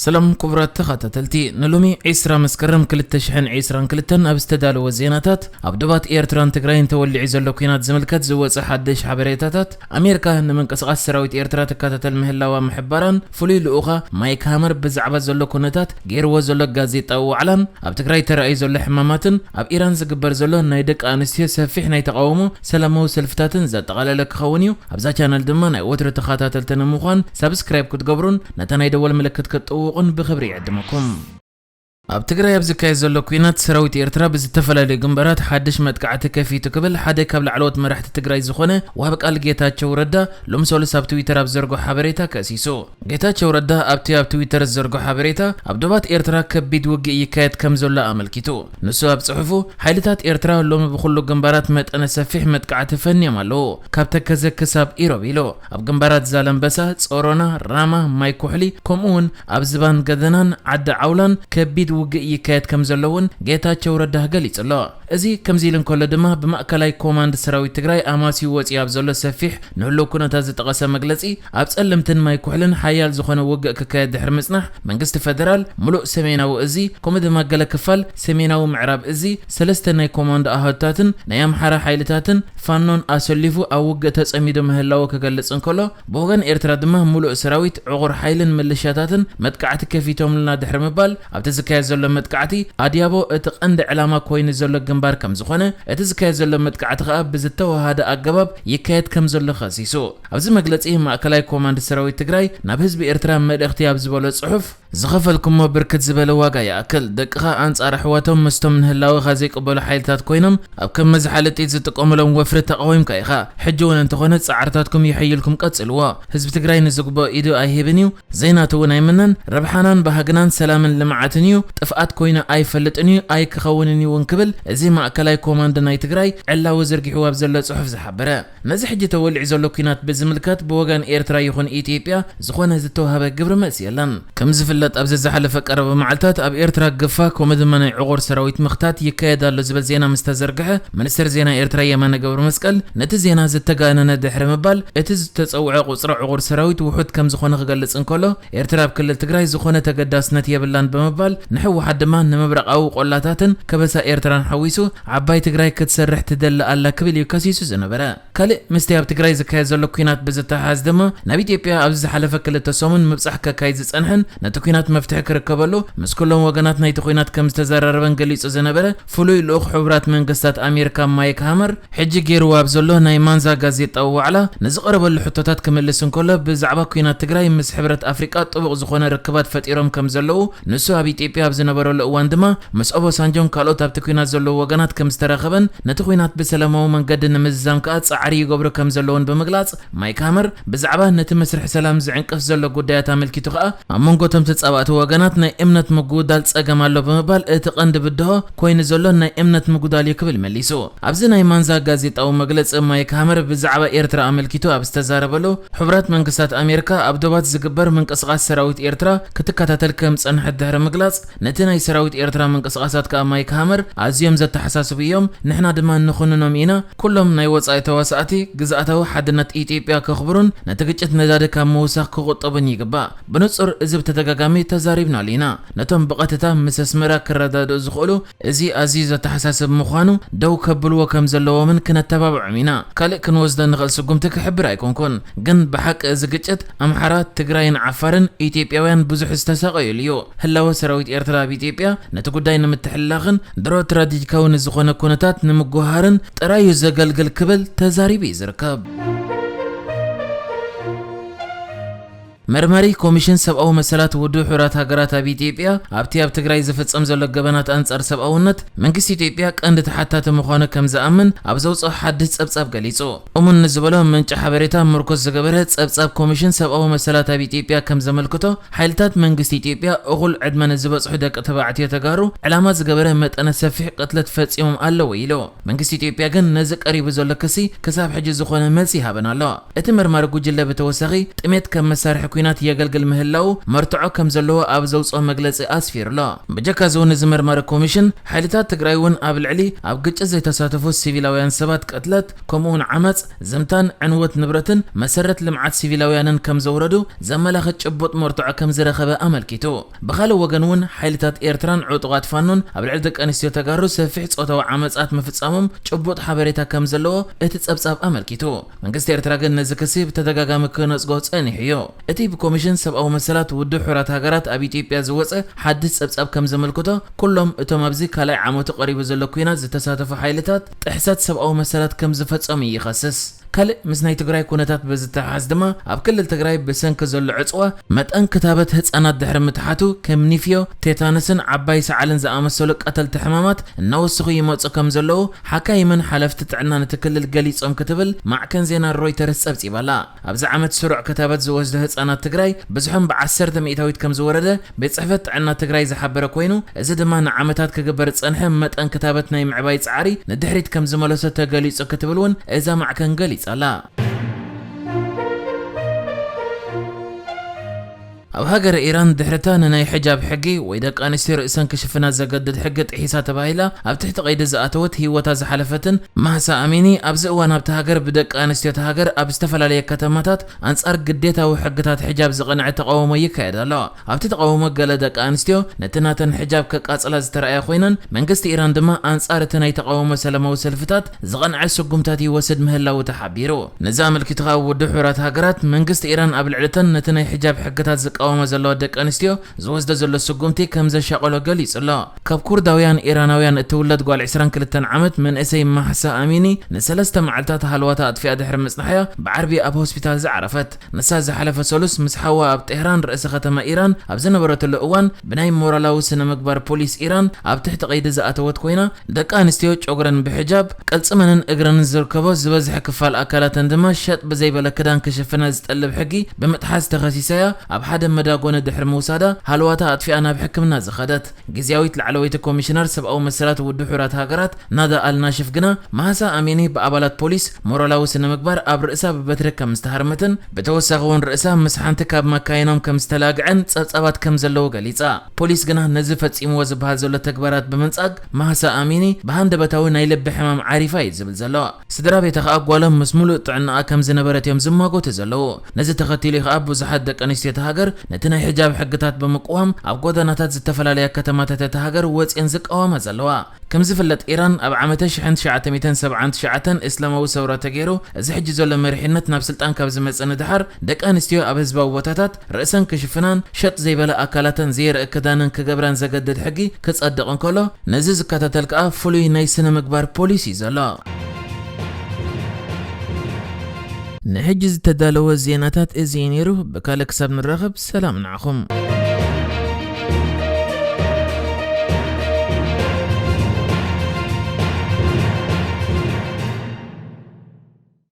ሰላም ክቡራት ተኸታተልቲ፣ ንሎሚ ዕስራ መስከረም ክልተ ሽሕን ዕስራን ክልተን ኣብ ዝተዳለወ ዜናታት፣ ኣብ ዶባት ኤርትራን ትግራይን ተወሊዑ ዘሎ ኲናት ዝምልከት ዝወጸ ሓድሽ ሓበሬታታት፣ ኣሜሪካ ንምንቅስቓስ ሰራዊት ኤርትራ ትከታተል ምህላዋ ምሕባራን፣ ፍሉይ ልኡኻ ማይክ ሃመር ብዛዕባ ዘሎ ኩነታት ገይርዎ ዘሎ ጋዜጣዊ ዋዕላን፣ ኣብ ትግራይ ተራእዩ ዘሎ ሕማማትን ኣብ ኢራን ዝግበር ዘሎ ናይ ደቂ ኣንስትዮ ሰፊሕ ናይ ተቓውሞ ሰላማዊ ሰልፍታትን ዘጠቓለለ ክኸውን እዩ። ኣብዛ ቻነል ድማ ናይ ወትሩ ተኸታተልቲ ንምዃን ሳብስክራይብ ክትገብሩን ነታ ናይ ደወል ምልክት ክትጥውቑን ብኽብሪ ይዕድመኩም። ኣብ ትግራይ ኣብ ዝካየድ ዘሎ ኲናት ሰራዊት ኤርትራ ብዝተፈላለዩ ግንባራት ሓድሽ መጥቃዕቲ ከፊቱ ክብል ሓደ ካብ ላዕለዎት መራሕቲ ትግራይ ዝኾነ ወሃቢ ቃል ጌታቸው ረዳ ሎሚ ሰሉስ ኣብ ትዊተር ኣብ ዘርጎ ሓበሬታ ከሲሱ። ጌታቸው ረዳ ኣብቲ ኣብ ትዊተር ዝዘርጎ ሓበሬታ ኣብ ዶባት ኤርትራ ከቢድ ውግእ ይካየድ ከም ዘሎ ኣመልኪቱ። ንሱ ኣብ ጽሑፉ ሓይልታት ኤርትራ ሎሚ ብኹሉ ግንባራት መጠነ ሰፊሕ መጥቃዕቲ ፈንዮም ኣለዉ። ካብ ተከዘ ክሳብ ኢሮብ ኢሉ ኣብ ግንባራት ዛላምበሳ፣ ጾሮና፣ ራማ፣ ማይ ኩሕሊ ከምኡ እውን ኣብ ዝባን ገደናን ዓዲ ዓውላን ከቢድ ውግእ ይካየድ ከም ዘሎ እውን ጌታቸው ረዳ ገሊጹ ኣሎ። እዚ ከምዚ ኢሉ እንከሎ ድማ ብማእከላይ ኮማንድ ሰራዊት ትግራይ ኣማስዩ ወፂኡ ኣብ ዘሎ ሰፊሕ ንህልው ኩነታት ዝጠቐሰ መግለፂ ኣብ ፀለምትን ማይ ኩሕልን ሓያል ዝኾነ ውግእ ክካየድ ድሕሪ ምፅናሕ መንግስቲ ፈደራል ሙሉእ ሰሜናዊ እዚ ከምኡ ድማ ገለ ክፋል ሰሜናዊ ምዕራብ እዚ ሰለስተ ናይ ኮማንዶ ኣሃዱታትን ናይ ኣምሓራ ሓይልታትን ፋኖን ኣሰሊፉ ኣብ ውግእ ተፀሚዱ ምህላው ክገልፅ እንከሎ ብወገን ኤርትራ ድማ ሙሉእ ሰራዊት ዕቑር ሓይልን ምልሻታትን መጥቃዕቲ ከፊቶምልና ድሕሪ ምባል ኣብቲ ዝካየድ ዘሎ መጥቃዕቲ ኣድያቦ እቲ ቀንዲ ዕላማ ኮይኑ ዘሎ ግንባር ከም ዝኾነ እቲ ዝካየድ ዘሎ መጥቃዕቲ ከኣ ብዝተዋሃደ ኣገባብ ይካየድ ከም ዘሎ ከሲሱ። ኣብዚ መግለጺ ማእከላይ ኮማንድ ሰራዊት ትግራይ ናብ ህዝቢ ኤርትራ መልእኽቲ ኣብ ዝበሎ ጽሑፍ ዝኸፈልኩሞ ብርክት ዝበለ ዋጋ ይኣክል ደቅኻ ኣንጻር ኣሕዋቶም ምስቶም ንህላወኻ ዘይቅበሉ ሓይልታት ኮይኖም ኣብ ከም መዝሓሊ ጥይት ዝጥቀሙሎም ወፍሪ ተቓዊምካ ኢኻ። ሕጂ እውን እንተኾነ ጻዕርታትኩም የሐይልኩም ቀጽልዎ። ህዝቢ ትግራይ ንዝግብኦ ኢዱ ኣይህብን እዩ። ዘይናቱ እውን ኣይምነን። ረብሓናን ባህግናን ሰላምን ልምዓትን እዩ። ጥፍኣት ኮይኑ ኣይፈልጥን እዩ ኣይክኸውንን እዩ እውን ክብል እዚ ማእከላይ ኮማንድ ናይ ትግራይ ዕላዊ ዘርጊሕዎ ኣብ ዘሎ ጽሑፍ ዝሓበረ። ነዚ ሕጂ ተወሊዑ ዘሎ ኲናት ብዝምልከት ብወገን ኤርትራ ይኹን ኢትዮጵያ ዝኾነ ዝተዋህበ ግብረ መልሲ የለን። ከም ዝፍለጥ ኣብዚ ዝሓለፈ ቀረባ መዓልታት ኣብ ኤርትራ ግፋ ከምኡ ድማ ናይ ዕቑር ሰራዊት ምኽታት ይካየድ ኣሎ ዝብል ዜና ምስ ተዘርግሐ ሚኒስትር ዜና ኤርትራ የማነ ገብረ መስቀል ነቲ ዜና ዝተጋነነ ድሕሪ ምባል እቲ ዝተጸውዐ ቁጽሪ ዕቑር ሰራዊት ውሑድ ከም ዝኾነ ክገልጽ እንከሎ ኤርትራ ኣብ ክልል ትግራይ ዝኾነ ተገዳስነት የብላን ብምባል ንህወሓት ድማ ንምብራቓዊ ቆላታትን ከበሳ ኤርትራን ሓዊሱ ዓባይ ትግራይ ክትሰርሕ ትደሊ ኣላ ክብል እዩ ከሲሱ ዝነበረ። ካልእ ምስቲ ኣብ ትግራይ ዝካየድ ዘሎ ኲናት ብዝተሓሓዝ ድማ ናብ ኢትዮጵያ ኣብዚ ዝሓለፈ ክልተ ሰሙን ምብጻሕ ከካይድ ዝጸንሐን ነቲ ኲናት መፍትሒ ክርከበሉ ምስ ኩሎም ወገናት ናይቲ ኲናት ከም ዝተዘራረበን ገሊጹ ዝነበረ ፍሉይ ልኡኽ ሕቡራት መንግስታት ኣሜሪካ ማይክ ሃመር ሕጂ ገይርዎ ኣብ ዘሎ ናይ ማንዛ ጋዜጣዊ ዋዕላ ንዝቐረበሉ ሕቶታት ክምልስ እንከሎ ብዛዕባ ኲናት ትግራይ ምስ ሕብረት ኣፍሪቃ ጥቡቕ ዝኾነ ርክባት ፈጢሮም ከም ዘለዉ ንሱ ኣብ ኢትዮጵያ ኣብ ዝነበረሉ እዋን ድማ ምስ ኦቦሳንጆን ካልኦት ኣብቲ ኲናት ዘለዉ ወገናት ከም ዝተራኸበን ነቲ ኲናት ብሰላማዊ መንገዲ ንምዝዛም ከኣ ጻዕሪ ይገብሩ ከም ዘለዉን ብምግላጽ ማይክ ሃመር ብዛዕባ ነቲ መስርሕ ሰላም ዝዕንቅፍ ዘሎ ጉዳያት ኣመልኪቱ ከኣ ኣብ መንጎ እቶም ተጻባእቲ ወገናት ናይ እምነት ምጉዳል ጸገም ኣሎ ብምባል እቲ ቀንዲ ብድሆ ኮይኑ ዘሎ ናይ እምነት ምጉዳል እዩ ክብል መሊሱ። ኣብዚ ናይ ማንዛ ጋዜጣዊ መግለጺ ማይክ ሃመር ብዛዕባ ኤርትራ ኣመልኪቱ ኣብ ዝተዛረበሉ ሕቡራት መንግስታት ኣሜሪካ ኣብ ዶባት ዝግበር ምንቅስቓስ ሰራዊት ኤርትራ ክትከታተል ከም ጸንሐት ድሕሪ ምግላጽ ነቲ ናይ ሰራዊት ኤርትራ ምንቅስቓሳት ከኣ ማይክ ሃመር ኣዝዮም ዘተሓሳስቡ እዮም፣ ንሕና ድማ ንኹንኖም ኢና። ኩሎም ናይ ወጻኢ ተዋሳእቲ ግዝኣታዊ ሓድነት ኢትዮጵያ ከኽብሩን ነቲ ግጭት ነዳዲ ካብ ምውሳኽ ክቑጠቡን ይግባእ። ብንጹር እዚ ብተደጋጋሚ ተዛሪብናሉ ኢና። ነቶም ብቐጥታ ምስ ኣስመራ ክረዳድኡ ዝኽእሉ እዚ ኣዝዩ ዘተሓሳስብ ምዃኑ ደው ከብልዎ ከም ዘለዎምን ክነተባብዖም ኢና። ካልእ ክንወስዶ ንኽእል ስጉምቲ ክሕብር ኣይኮንኩን፣ ግን ብሓቂ እዚ ግጭት ኣምሓራ፣ ትግራይን ዓፋርን ኢትዮጵያውያን ብዙሕ ዝተሳቐዩሉ እዩ። ህላወ ሰራዊት ኤርትራ ኣብ ኢትዮጵያ ነቲ ጉዳይ ንምትሕልላኽን ድሮ ትራቴጂካዊ ንዝኾነ ኩነታት ንምጉሃርን ጥራይ እዩ ዘገልግል ክብል ተዛሪቡ እዩ ዝርከብ። መርማሪ ኮሚሽን ሰብኣዊ መሰላት ውድብ ሕቡራት ሃገራት ኣብ ኢትዮጵያ ኣብቲ ኣብ ትግራይ ዝፍጸም ዘሎ ገበናት ኣንጻር ሰብኣውነት መንግስቲ ኢትዮጵያ ቀንዲ ተሓታቲ ምዃኑ ከም ዝኣምን ኣብ ዘውፅኦ ሓድሽ ጸብጻብ ገሊጹ። እሙን ንዝበሎ ምንጪ ሓበሬታ ምርኮስ ዝገበረ ጸብጻብ ኮሚሽን ሰብኣዊ መሰላት ኣብ ኢትዮጵያ ከም ዘመልክቶ ሓይልታት መንግስቲ ኢትዮጵያ እኹል ዕድመ ንዝበጽሑ ደቂ ተባዕትዮ ተጋሩ ዕላማ ዝገበረ መጠነ ሰፊሕ ቅትለት ፈጺሞም ኣለዉ ኢሉ። መንግስቲ ኢትዮጵያ ግን ነዚ ቀሪቡ ዘሎ ክሲ ክሳብ ሕጂ ዝኾነ መልሲ ይሃበን ኣሎ። እቲ መርማሪ ጉጅለ ብተወሳኺ ጥሜት ከም መሳርሒ ኲናት የገልግል ምህላዉ መርትዖ ከም ዘለዎ ኣብ ዘውፅኦ መግለፂ ኣስፊሩ ኣሎ። ብጀካ እዚ እውን እዚ መርማሪ ኮሚሽን ሓይልታት ትግራይ እውን ኣብ ልዕሊ ኣብ ግጭት ዘይተሳተፉ ሲቪላውያን ሰባት ቅትለት ከምኡውን ዓመፅ፣ ዝምታን ዕንወት ንብረትን መሰረት ልምዓት ሲቪላውያንን ከም ዘውረዱ ዘመላኽት ጭቡጥ መርትዖ ከም ዝረኸበ ኣመልኪቱ። ብኻልእ ወገን እውን ሓይልታት ኤርትራን ዕጡቓት ፋኖን ኣብ ልዕሊ ደቂ ኣንስትዮ ተጋሩ ሰፊሕ ጾታዊ ዓመጻት ምፍጻሞም ጭቡጥ ሓበሬታ ከም ዘለዎ እቲ ጸብጻብ ኣመልኪቱ። መንግስቲ ኤርትራ ግን ነዚ ክሲ ብተደጋጋሚ ክነጽጎ ጸኒሑ እዩ። እቲ ብኮሚሽን ሰብኣዊ መሰላት ውድብ ሕቡራት ሃገራት ኣብ ኢትዮጵያ ዝወጸ ሓድሽ ጸብጻብ ከም ዘመልክቶ፣ ኩሎም እቶም ኣብዚ ካልኣይ ዓመቱ ቀሪቡ ዘሎ ኲናት ዝተሳተፉ ሓይልታት ጥሕሰት ሰብኣዊ መሰላት ከም ዝፈጸሙ ይኸስስ። ካልእ ምስ ናይ ትግራይ ኩነታት ብዝተሓሓዝ ድማ፣ ኣብ ክልል ትግራይ ብሰንኪ ዘሎ ዕጽዋ መጠን ክታበት ህጻናት ድሕሪ ምትሓቱ፣ ከም ኒፍዮ፣ ቴታነስን ዓባይ ሰዓልን ዝኣመሰሉ ቀተልቲ ሕማማት እናወሰኹ ይመጹ ከም ዘለዉ ሓካይምን ሓለፍቲ ጥዕናን እቲ ክልል ገሊጾም ክትብል ማዕከን ዜና ሮይተርስ ጸብጺባ'ላ። ኣብዚ ዓመት ስሩዕ ክታበት ዝወስዱ ህጻናት ትግራይ ብዝሖም ብዓሰርተ ሚእታዊት ከም ዝወረደ ቤት ጽሕፈት ጥዕና ትግራይ ዝሓበረ ኮይኑ፣ እዚ ድማ ንዓመታት ክግበር ዝጸንሐ መጠን ክታበት ናይ ምዕባይ ጻዕሪ ንድሕሪት ከም ዝመለሶ ተገሊጹ ክትብል እውን እዛ ማዕከን ገሊጻ'ላ። ኣብ ሃገረ ኢራን ድሕሪታ ንናይ ሕጃብ ሕጊ ወይ ደቂ ኣንስትዮ ርእሰን ክሽፍና ዘገድድ ሕጊ ጥሒሳ ተባሂላ ኣብ ትሕቲ ቀይዲ ዝኣተወት ህይወታ ዝሓለፈትን ማህሳ ኣሚኒ፣ ኣብዚ እዋን ኣብቲ ሃገር ብደቂ ኣንስትዮ እቲ ሃገር ኣብ ዝተፈላለየ ከተማታት ኣንጻር ግዴታዊ ሕግታት ሕጃብ ዝቐንዐ ተቓውሞ ይካየድ ኣሎ። ኣብቲ ተቓውሞ ገለ ደቂ ኣንስትዮ ነቲ ናተን ሕጃብ ከቃጽላ ዝተረኣያ ኮይነን፣ መንግስቲ ኢራን ድማ ኣንጻር እቲ ናይ ተቓውሞ ሰላማዊ ሰልፍታት ዝቐንዐ ስጉምታት ይወስድ ምህላዉ ተሓቢሩ። ነዚ ኣመልኪቱ ከኣ ውድብ ሕቡራት ሃገራት መንግስቲ ኢራን ኣብ ልዕሊ እተን ነቲ ናይ ሕጃብ ሕግታት ዝቃወማ ዘለዋ ደቂ ኣንስትዮ ዝወስዶ ዘሎ ስጉምቲ ከም ዘሻቐሎ ገሊጹ ኣሎ። ካብ ኩርዳውያን ኢራናውያን እትውለድ ጓል ዕስራን ክልተን ዓመት መንእሰይ ማህሳ ኣሚኒ ንሰለስተ መዓልታት ሃልዋታ ኣጥፊኣ ድሕሪ ምጽናሕያ ብዓርቢ ኣብ ሆስፒታል ዝዓረፈት። ንሳ ዝሓለፈ ሰሉስ ምስ ሓዋ ኣብ ጤህራን ርእሰ ከተማ ኢራን ኣብ ዝነበረትሉ እዋን ብናይ ሞራላዊ ስነ ምግባር ፖሊስ ኢራን ኣብ ትሕቲ ቀይዲ ዝኣተወት ኮይና፣ ደቂ ኣንስትዮ ጨጉረን ብሕጃብ ቅልጽመንን እግረንን ዝርከቦ ዝበዝሐ ክፋል ኣካላተን ድማ ሸጥ ብዘይበለ ክዳን ክሽፍና ዝጠልብ ሕጊ ብምጥሓስ ተኸሲሳያ ኣብ ሓደ መዳጎኒ ድሕሪ ምውሳዳ ሃልዋታ ኣጥፊኣ ናብ ሕክምና ዝኸደት። ግዝያዊት ላዕለወይቲ ኮሚሽነር ሰብኣዊ መሰላት ውድብ ሕቡራት ሃገራት ናዳ ኣልናሽፍ ግና፣ ማህሳ ኣሚኒ ብኣባላት ፖሊስ ሞራላዊ ስነ ምግባር ኣብ ርእሳ ብበትሪ ከም ዝተሃርመትን፣ ብተወሳኺ እውን ርእሳ ምስ ሓንቲ ካብ መካይኖም ከም ዝተላግዐን ጸብጻባት ከም ዘለዉ ገሊጻ። ፖሊስ ግና ነዚ ፈጺምዎ ዝበሃል ዘሎ ተግባራት ብምንጻግ፣ ማህሳ ኣሚኒ ብሃንደበታዊ ናይ ልቢ ሕማም ዓሪፋ እዩ ዝብል ዘሎ። ስድራ ቤታ ከኣ ጓሎም ምስ ሙሉእ ጥዕናኣ ከም ዝነበረት እዮም ዝማጎቱ ዘለዉ። ነዚ ተኸቲሉ እዩ ከኣ ብዙሓት ደቂ ኣንስትዮ እታ ሃገር ነቲ ናይ ሕጃብ ሕግታት ብምቅዋም ኣብ ጎደናታት ዝተፈላለያ ከተማታት እታ ሃገር ወጺኤን ዝቃወማ ዘለዋ። ከም ዝፍለጥ ኢራን ኣብ ዓመተ ሽሕን ትሽዓተ ሚእትን ሰብዓን ትሽዓተን እስላማዊ ሰውራ ተገይሩ፣ እዚ ሕጂ ዘሎ መሪሕነት ናብ ስልጣን ካብ ዝመጸ ንደሓር ደቂ ኣንስትዮ ኣብ ህዝባዊ ቦታታት ርእሰን ክሽፍናን ሸጥ ዘይበለ ኣካላተን ዘየርኢ ክዳንን ክገብራን ዘገድድ ሕጊ ክጸድቕ እንከሎ፣ ነዚ ዝከታተል ከኣ ፍሉይ ናይ ስነ ምግባር ፖሊሲ እዩ ዘሎ። ንሕጂ ዝተዳለወ ዜናታት እዚ እዩ ነይሩ። ብካልእ ክሳብ ንራኸብ ሰላም ንዓኹም።